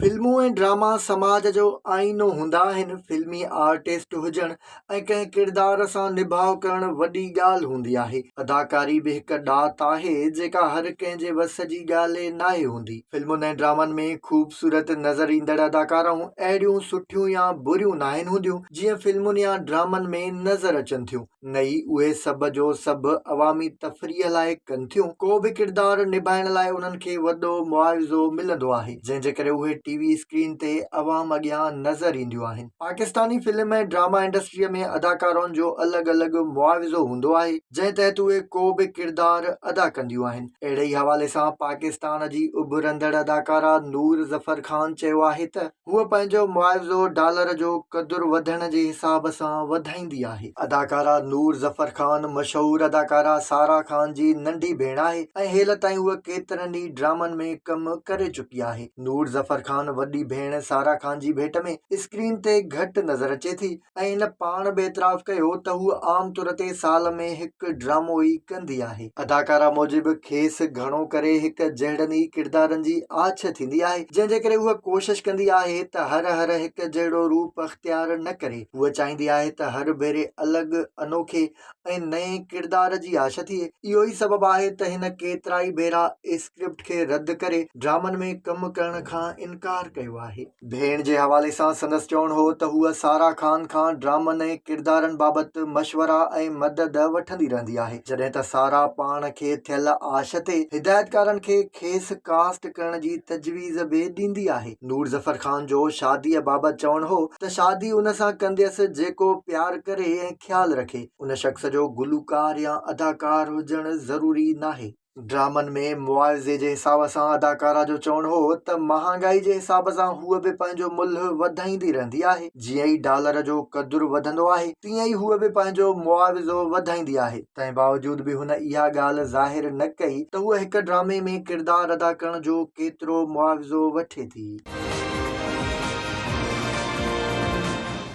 فلمون ۽ ڊراما سماج جو آئينو هوندا آهن، فلمي آرٽسٽ هجڻ ۽ ڪنهن ڪردار سان نڀاء ڪرڻ وڏي ڳالهه هوندي آهي. اداڪاري به هڪ ڏات آهي جيڪا هر ڪنهن جي وس جي ڳالهه ناهي هوندي. فلمن ۽ ڊرامن ۾ خوبصورت نظر ايندڙ اداڪارائون اهڙيون سٺيون يا بريون ناهن هونديون جيئن فلمن يا ڊرامن ۾ نظر اچن ٿيون. نه ئي اهي سڀ جو سڀ عوامي تفريح لاء ڪن ٿيون. ڪو به ڪردار نڀائڻ لاء انهن کي وڏو معاوضو ملندو آهي، جنهن جي ڪري اهي ٽي وي اسڪرين تي عوام اڳيان نظر اينديون آهن. پاڪستاني فلم ۽ ڊراما انڊسٽريء ۾ اداڪارائن جو الڳ الڳ معاوضو هوندو آهي، جنهن تحت اهي ڪو به ڪردار ادا ڪنديون آهن. اهڙي ئي حوالي سان پاڪستان جي اڀرندڙ اداڪارا نور ظفر خان چيو آهي ته. هوء پنهنجو معاوضو ڊالر جو قدر وڌڻ جي حساب سان وڌائيندي آهي. اداڪارا نور ظفر خان مشهور اداڪارا سارا خان جي ننڍي ڀيڻ آهي ۽ هيل تائين هوء ڪيترن ئي ڊرامن ۾ ڪم ڪري چڪي آهي. نور ظفر خان وڏي ڀيڻ سارا خان جي ڀيٽ ۾ اسڪرين تي گهٽ نظر اچي ٿي. ۽ هن پاڻ به اعتراف ڪيو ته هوء عام طور تي سال ۾ هڪ ڊرامو ئي ڪندي آهي. اداڪارا موجب کيس گهڻو ڪري هڪ جهڙن ئي ڪردارن جي آڇ ٿيندي آهي، جنهن جي ڪري هوء ڪوشش ڪندي آهي ته هر هر هڪ جهڙو روپ اختيار نه ڪري. هوء چاهيندي آهي ته هر ڀيري الڳ، انوکي ۽ نئين ڪردار جي آڇ ٿئي. اهو ئي سبب آهي ته هن ڪيترائي ڀيرا اسڪرپٽ کي رد ڪري ڊرامن ۾ ڪم ڪرڻ کان انڪار ڪيو آهي. ڀيڻ جي حوالي سان سندس چوڻ هو ته هوء سارا خان کان ڊرامن ۽ ڪردارن بابت مشورا ۽ مدد وٺندي رهندي آهي، جڏهن ته سارا پاڻ کي ٿيل آش تي هدايتڪارن کي کيس ڪاسٽ ڪرڻ جي تجويز به ڏيندي آهي. نور ظفر خان جو شاديء بابت چوڻ هو ته شادي ان سان ڪنديس جيڪو پيار ڪري ۽ خيال رکي، ان شخص جو گلوڪار يا اداڪار هجڻ ضروري ناهي. ڊرامن ۾ معاوضي جي حساب سان اداڪارا جو چوڻ هو ته مهانگائي جي حساب سان هوء به پنهنجو ملهه وڌائيندي رهندي آهي، جيئن ئي ڊالر جو قدر وڌندو آهي تيئن ئي هوء به پنهنجو معاوضو وڌائيندي آهي، تنهن باوجود به هن اها ڳالهه ظاهر نه ڪئي ته هوء هڪ ڊرامي ۾ ڪردار ادا ڪرڻ جو ڪيترو معاوضو وٺي ٿي.